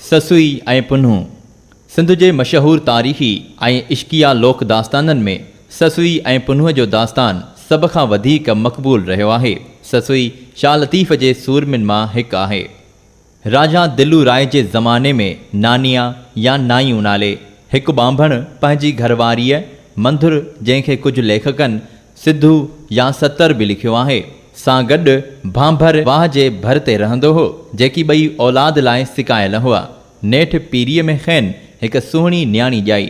سسئي ۽ پنهون، سنڌ جي مشهور تاريخي ۽ عشقيه لوڪ داستانن ۾ سسئي ۽ پنهونء جو داستان سڀ کان وڌيڪ مقبول رهيو آهي. سسئي شاهه لطيف جي سورمين مان هڪ آهي. راجا دلو راء جي زماني ۾ نانيا يا نايون نالي هڪ ٻانڀڻ پنهنجي گهرواريء منڌر جنهن کي ڪجهه ليکڪن سڌو يا ستر به لکيو آهي، سان گڏ ڀانڀر واهه جي ڀر تي رهندو هو، جيڪي ٻئي اولاد لاء سڪايل هئا. نيٺ پيريء ۾ کين هڪ سهڻي نياڻي ڄائي.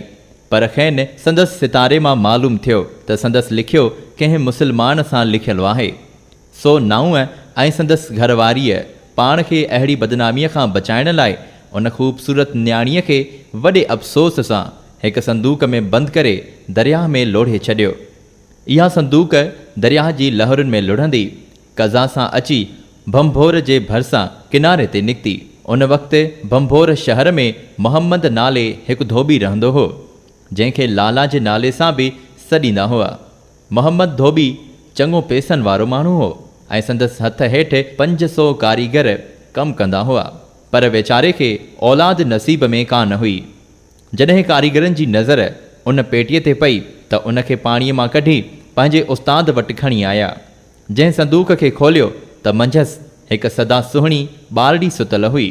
پر کين سندس ستاري مان معلوم ٿيو ته سندس لکيو ڪنهن مسلمان سان لکيل آهي. سو نائونء ۽ سندس گهر واريء پاڻ کي اهڙي بدناميء کان بچائڻ لاء ان خوبصورت نياڻيء کي وڏي افسوس سان هڪ صندوق ۾ بند ڪري درياهه ۾ لوڙهي ڇڏيو. اها صندوق درياهه جي لهرن ۾ لڙهندي قضا سان اچي ڀنڀور جي ڀرسان ڪناري تي نڪتي. ان وقت ڀنڀور شهر ۾ محمد نالي هڪ ڌوٻي رهندو هو، جنهن کي لالا جي نالي سان به سڏيندا هئا. محمد ڌوٻي چڱو پئسن وارو ماڻهو هو ۽ سندس هٿ هيٺ 500 ڪاريگر ڪم ڪندا هئا، پر ويچاري کي اولاد نصيب ۾ ڪانه هئي. جڏهن ڪاريگرن جي نظر ان پيٽيء تي پئي ته ان کي پاڻيء مان ڪڍي پنهنجي استاد وٽ کڻي آيا. جنهن صندوق کي کوليو ته منجهس هڪ سدا سهڻي ٻارڙي ستل هئي،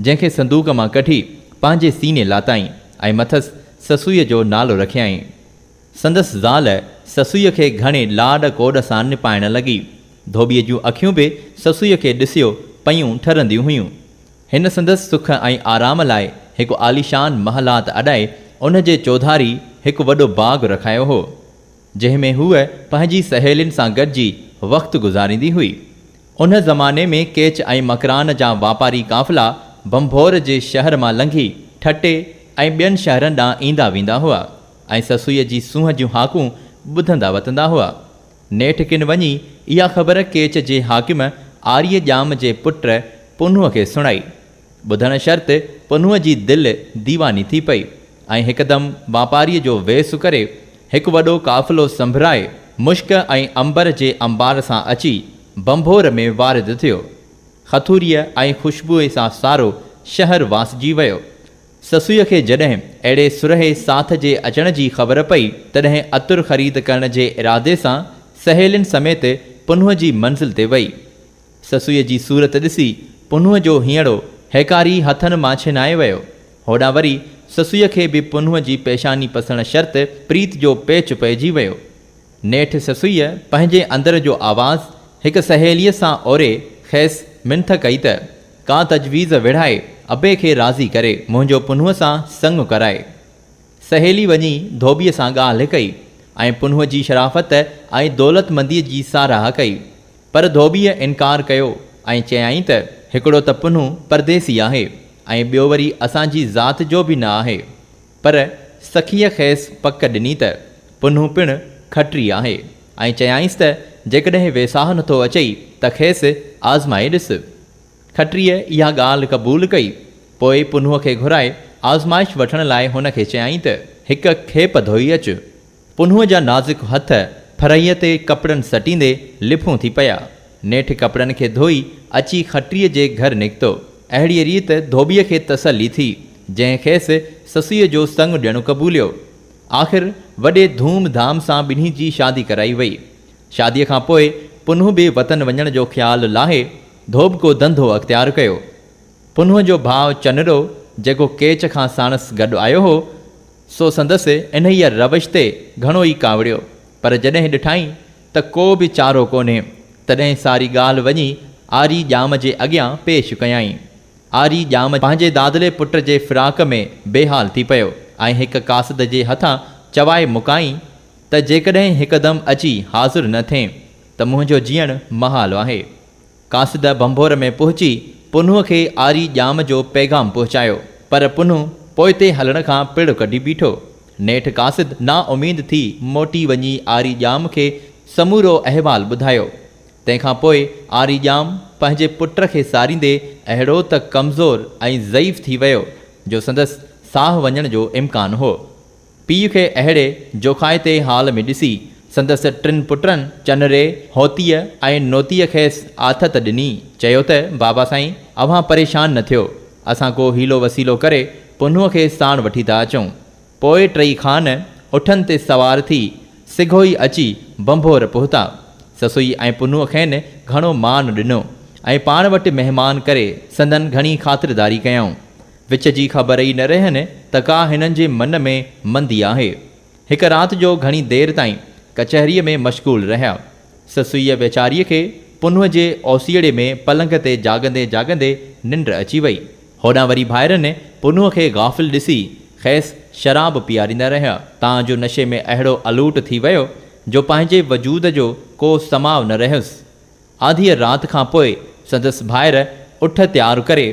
جنهن کي صندوق مان ڪڍي پنهنجي سيني لاتائين ۽ مٿس سسئيء جو نالو رکيائين. سندس زال سسئيء کي گهڻي لاڏ ڪوڏ سان نپائڻ لڳي. ڌوٻيء جون اکيون به سسئيء کي ڏسيو پيون ٺرنديون هيون. هن سندس سک ۽ آرام لاء هڪ عاليشان محلات اڏائي ان جي چوڌاري هڪ وڏو باغ رکايو هو، جنهن ۾ هوء پنهنجي سهيلين سان گڏجي وقت گذاريندي هئي. ان زماني ۾ ڪيچ ۽ مڪران جا واپاري قافلا ڀنڀور جي شهر مان لنگهي ٺٽي ۽ ٻين شهرن ڏانهن ايندا ويندا هئا ۽ سسئيء جي سونهن جون هاڪون ٻڌندا وتندا هئا. نيٺ ڪن وڃي اها خبر ڪيچ جي حاڪم آريه ڄام جي پٽ پنهونء کي سڻائي. ٻڌڻ شرط پنهونء جي دل ديواني ٿي پئي ۽ هڪدم واپاريء جو ويس ڪري هڪ وڏو قافلو سنڀرائي مشڪ ۽ عنبر جي انبار سان اچي ڀنڀور ۾ وارد ٿيو. کٿوريء ۽ خوشبوء سان سارو شهر واسجي ويو. سسئيء کي جڏهن اهڙي سرهي ساٿ جي اچڻ جي خبر پئي، تڏهن عطر خريد ڪرڻ جي ارادي سان سهيلين سميت پنهونء جي منزل تي وئي. سسئيء جي صورت ڏسي پنهونء جو هينئڙو هيڪاري هٿن مان ڇنائي ويو. هوڏانهن وري سسئيء کي به پنهونء جي پيشاني پسڻ شرط پريت جو پيچ پئجي ويو. نيٺ سسئيء پنهنجي اندر جو آواز هڪ سهيليء سان اوري کيس منٿ ڪئي ته، ڪا تجويز وڙهائي ابي کي راضي ڪري منهنجو پنهونء سان سڱ ڪرائي. سهيلي وڃي ڌوٻيء سان ڳالهه ڪئي ۽ پنهونء جي شرافت ۽ دولتمنديء جي ساراهه ڪئي. پر ڌوٻيء انڪار ڪيو ۽ چيائين ته هڪڙو ته پنهون پرديسي آهي ۽ ٻيو وري اسان جي ذات جو به نه آهي. پر سخيء کيس پڪ ڏني ته پنهون پڻ کٽري آهي ۽ چيائينس ته جيڪڏهن ويساهه نٿو اچئي ته کيس آزمائي ڏس. کٽريء اها ڳالهه قبول ڪئي. پوء پنهونء کي گهرائي آزمائش وٺڻ لاء هن کي چيائين ته هڪ کيپ ڌوئي اچ. پنهونء جا نازڪ هٿ ڦرهيء تي ڪپڙن سٽيندي لڦون ٿي پيا. نيٺ ڪپڙن کي ڌوئي اچي کٽريء جي گهر نڪتو. اهڙيء ريت ڌوٻيء کي تسلي ٿي، جنهن کيس سسئيء جو سڱ ڏيڻ قبوليو. آخر وڏي ڌوم ڌام سان ٻنهي جي شادي ڪرائي وئي. شاديء کان پوء پنهون به وطن وڃڻ جو خيال لاهي ڌوٻڪو ڌنڌو اختيار ڪيو. پنهونء جو ڀاء چنرو، جيڪو ڪيچ کان ساڻس گڏ آيو هو، سو سندس انهيء روش تي گهڻو ئي ڪاوڙيو، پر جڏهن ڏٺائين ته ڪو به چارو ڪونهي، تڏهن ساري ڳالهه وڃي آري ڄام جي اڳيان پيش ڪيائين. آري ڄام پنهنجي دادلي پٽ جي فراق ۾ بيحال ٿي پيو ۽ هڪ قاصد جي هٿان چوائي مڪائين ته جيڪڏهن هڪدم اچي حاضر نه ٿئين ته منهنجو جيئڻ محال آهي. قاصد ڀنڀور ۾ پهچي پنهونء کي آري ڄام جو پيغام پهچايو، پر پنهون پوئتي هلڻ کان پڙ ڪڍي بيٺو. نيٺ قاصد نااميد ٿي موٽي وڃي آري ڄام کي سمورو احوال ٻڌايو. تنهن کان پوء آري ڄام پنهنجي پٽ کي ساريندي اهڙو ته ڪمزور ۽ ضعيف ٿي ويو، جو سندس ساهه وڃڻ جو امڪان هو. پيء کي اهڙي جوکائتي حال ۾ ڏسي، سندس ٽن پٽن، چنري، هوتيء ۽ نوتيء کيس آٿت ڏني، چيو ته، بابا سائين، اوهان پريشان نه ٿيو. اسان ڪو حيلو وسيلو ڪري پنهونء کي ساڻ وٺي ٿا اچون. پوء ٽئي خان اٺن تي سوار ٿي سگهو ئي اچي ڀنڀور پهتا. سسئي ۽ پنهونء کين گهڻو مان ڏنو ۽ پاڻ وٽ مهمان ڪري سندن گهڻي خاطرداري ڪيائون. وچ جي خبر ئي نه رهين ته ڪا هنن جي من ۾ مندي آهي. هڪ رات جو گهڻي دير تائين ڪچهريء ۾ مشغول رهيا. سسئيء ويچاريء کي پنهونء جي اوسيئڙي ۾ پلنگ تي جاڳندي جاڳندي ننڊ اچي وئي. هوڏانهن وري ڀائرن پنهونء کي غافل ڏسي کيس شراب پياريندا رهيا، تان جو نشي ۾ اهڙو الوٽ ٿي ويو جو پنهنجي وجود جو ڪو سماء نه رهيس. آڌيء رات کان پوء سندس ڀائر اٺ تيار ڪري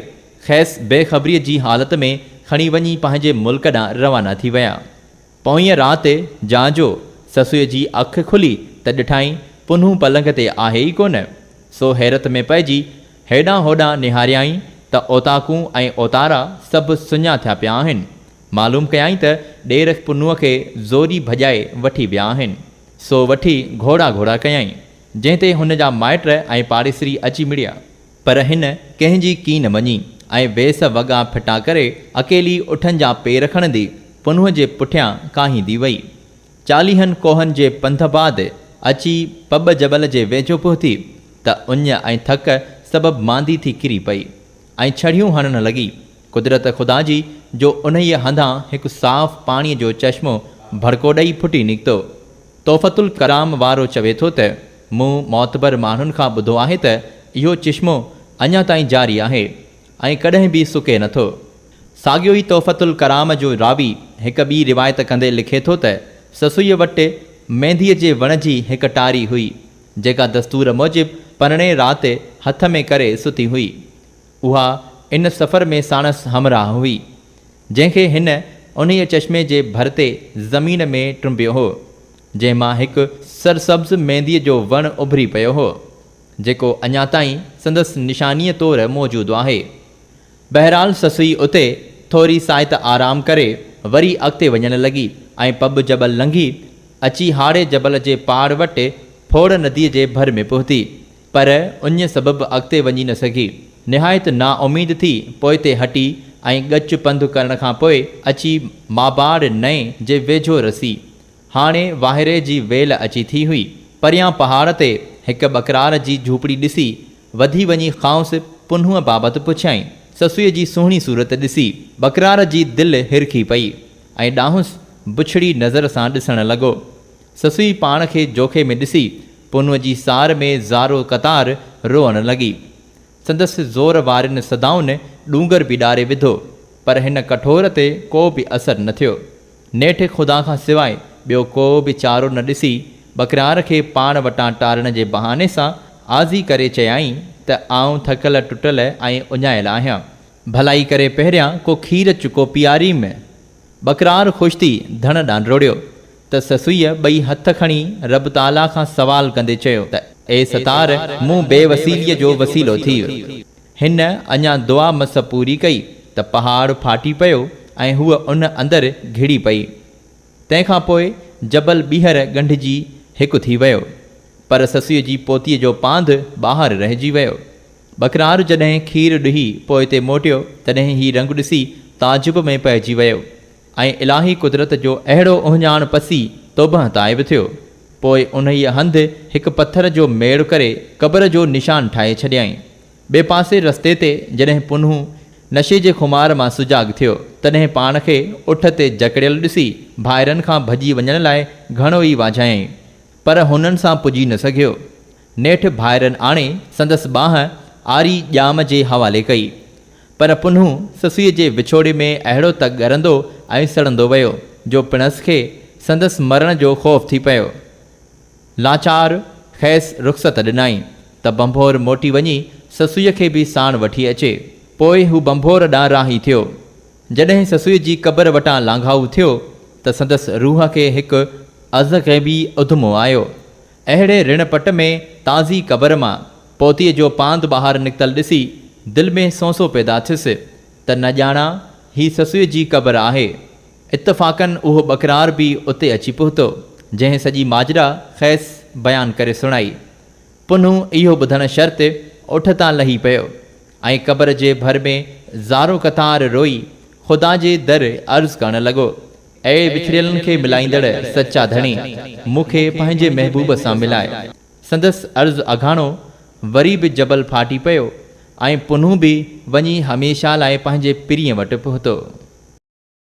کيس بي خبريء جي حالت ۾ کڻي وڃي پنهنجي ملڪ ڏانهن روانا ٿي ويا. پوئينء رات جان جو سسئيء جي اک کلي ته ڏٺائين پنهون پلنگ تي آهي ئي ڪونه. سو حيرت ۾ پئجي هيڏانهن هوڏانهن نهاريائين ته اوطاقون ۽ اوتارا سڀ سڃا ٿيا پيا آهن. معلوم ڪيائين ته ڏير پنهونء کي زوري ڀڄائي وٺي ويا آهن. سو وٺي گهوڙا گهوڙا ڪيائين. جنهن تي هن جا مائٽ ۽ پاڙيسري اچي مڙيا. پر هن ڪنهن جي ڪين مڃي ۽ ويس وڳا ڦٽا ڪري اڪيلي اٺن جا پير کڻندي پنهونء جي پٺيان ڪاهيندي وئي. چاليهن ڪوهن جي پنڌ بعد اچي پٻ جبل جي ويجهو پهتي ته اڃ ۽ ٿڪ سبب ماندي ٿي ڪري پئي ۽ ڇڙهيون هڻڻ لڳي. قدرت خدا جي جو انهيء هنڌان هڪ صاف پاڻيء جو چشمو ڀڙڪو ڏئي ڦٽي نڪتو. تحفة الڪرام وارو چوي ٿو ته مون معتبر ماڻهن کان ٻڌو آهي ته اهو چشمو اڃا تائين جاري آهي ۽ ڪڏهن به سڪي نٿو. ساڳيو ئي تحفة الڪرام جو راوي هڪ ٻي روايت ڪندي لکي ٿو ته سسئيء وٽ مينديء جي وڻ جي هڪ ٽاري هئي، جيڪا دستور موجب پرڻي رات هٿ ۾ ڪري ستي هئي. اها ان سفر ۾ ساڻس همراهه هئي، جنهن کي هن انهيء چشمي جي ڀر تي زمين ۾ ٽنبيو هو، جنهن مان هڪ سرسبز مينديء جو وڻ اڀري پيو هو، جيڪو اڃا تائين سندس نشانيء طور موجود آهي. بهرحال سسئي اتي ٿوري ساعت آرام ڪري وري اڳتي وڃڻ لڳي ۽ پٻ جبل لنگهي اچي هاڙهي جبل جي پاڙ وٽ ڦوڙ نديء جي ڀر ۾ پهتي. پر اڃ سبب اڳتي وڃي نه سگهي. نهايت نااميد ٿي پوئتي هٽي ۽ ڳچ پنڌ ڪرڻ کان پوء اچي ماباڙ نئين جي ويجهو رسي. هاڻي واهيري جي ويل اچي ٿي هئي. پريان پهاڙ تي هڪ ٻڪرار جي جهوپڙي ڏسي، وڌي وڃي کانئس پنهونء بابت پڇيائين. سسئيء جي سهڻي صورت ڏسي، ٻڪرار جي دل هرکي پئي ۽ ڏانهس بڇڙي نظر سان ڏسڻ لڳو. سسئي پاڻ کي جوکي ۾ ڏسي، پنهونء جي سار ۾ زارو قطار روئڻ لڳي. سندس زور وارين صدائن ڏونگر به ڏاري وڌو، پر هن ڪٺور تي ڪو به اثر نه ٿيو. نيٺ خدا کان سواء ٻيو ڪو به چارو نه ڏسي، ٻڪرار کي پاڻ وٽان ٽارڻ جي بهاني سان آزي ڪري چيائين ته آئون ٿڪل ٽٽل ۽ اڃايل آهيان. ڀلائي ڪري پهريان ڪو کير چڪو پياريم. ٻڪرار خوش ٿي ڌڻ ڏانهن ڊوڙيو ته سسئيء ٻئي هٿ کڻي رب تعاليٰ کان سوال ڪندي چيو ته اي ستار! مون بي وسيليء جو وسيلو ٿيء. هن اڃا دعا مس پوري ڪئي ته پهاڙ ڦاٽي پيو ۽ هوء ان اندر گهڙي پئي. تنهن کان پوء جبل ٻيهر ڳنڍجي هڪ ٿي ويو. پر سسئيء جي پوتيء جو پانڌ ٻاهر رهجي ويو. ٻڪرار جڏهن کير ڏهي پوئتي موٽيو، تڏهن هي رنگ ڏسي تعجب ۾ پئجي ويو ۽ الاهي قدرت جو اهڙو اهڃاڻ پسي توبهه تائب ٿيو. پوء انهيء هنڌ هڪ پٿر جو ميڙ ڪري قبر جو نشان ٺاهي ڇڏيائين. ٻئي پاسي رستي تي جڏهن پنهون نشي جي خمار مان سجاڳ ٿيو، تڏهن پاڻ کي اٺ تي جڪڙيل ڏسي ڀائرن کان ڀڄي وڃڻ لاء گهڻو ئي واجهايائين، پر هنن سان پڄي نه سگهيو. نيٺ ڀائرن آڻي سندس ٻانهن آري ڄام جي حوالي ڪئي. پر پنهون سسئيء جي وڇوڙي ۾ اهڙو ته ڳرندو ۽ سڙندو ويو، جو پڻس کي سندس مرڻ جو خوف ٿي پيو. لاچار کيس رخصت ڏنائين ته ڀنڀور موٽي وڃي سسئيء کي به ساڻ وٺي اچي. پوء هو ڀنڀور ڏانهن راهي ٿيو. جڏهن سسئيء جي قبر وٽان لانگهائو ٿيو ته سندس روح کي هڪ ازغيبي اڌمو آيو. اهڙي رڻ پٽ ۾ تازي قبر مان پوتيء جو پاند ٻاهر نڪتل ڏسي دل ۾ سونسو پيدا ٿيس ته نه ڄاڻان هي سسئيء جي قبر آهي. اتفاقاً اهو ٻڪرار به اتي اچي پهتو، جنهن سڄي ماجرا کيس بيان ڪري سڻائي. پنهون اهو ٻڌڻ شرط اٺ تان لهي پيو ۽ قبر جي ڀر ۾ زارو قطار روئي خدا جي در عرض ڪرڻ لڳو، اي وڇڙيلن کي ملائيندڙ سچا ڌڻي، مون کي پنهنجي محبوب سان ملاء. سندس عرض اگهاڻو وري به جبل ڦاٽي پيو ۽ پنهون به وڃي هميشه لاء پنهنجي پرينء وٽ پهتو.